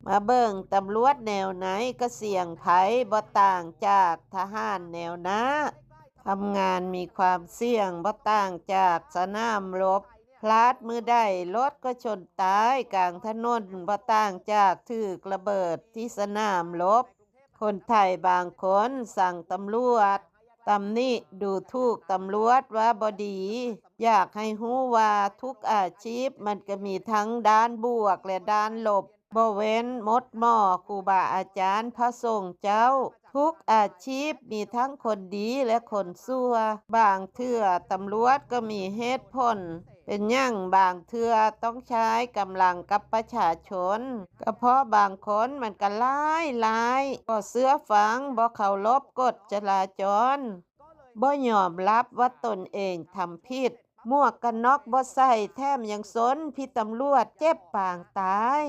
ມາເບິ່ງຕຳຫຼວດແນວໃນກໍສ່ຽງໄພ ບໍ່ຕ່າງຈາກທະຫານແນວໜ້າ. ທຳງານມີຄວາມສ່ຽງ ບໍ່ຕ່າງຈາກສະໜາມລົບ. ພລາດມື້ໃດ ລົດກໍຊົນຕາຍກາງຖະໜົນ ບໍ່ຕ່າງຈາກຖືກລະເບີດທີ່ສະໜາມລົບ. ຄົນໄທບາງຄົນຊັງຕຳຫຼວດ, ຕຳໜິດູຖູກຕຳຫຼວດວ່າບໍ່ດີ. ຢາກໃຫ້ຮູ້ວ່າທຸກອາຊີບມັນກໍມີທັງດ້ານບວກ ແລະ ດ້ານລົບ. ບໍ່ເວັ້ນໝົດໝໍ, ຄູບາອາຈານ, ພະສົງເຈົ້າ, ທຸກອາຊີບມີທັງຄົນດີ ແລະ ຄົນຊົ່ວ. ບາງເທື່ອຕຳຫຼວດກໍມີເຫດຜົນ ເປັນຫຍັງບາງເທື່ອຕ້ອງໃຊ້ກຳລັງກັບປະຊາຊົນ? ກໍເພາະບາງຄົນມັນກໍຫຼາຍໆ ບໍ່ເຊື່ອຟັງ, ບໍ່ເຄົາລົບກົດຈະລາຈອນ, ບໍ່ຍອມຮັບວ່າຕົນເອງທຳຜິດ. ໝວກກັນນັອກບໍ່ໃສ່, ແຖມຍັງຊົນພີ່ຕຳຫຼວດເຈັບປາງຕາຍ.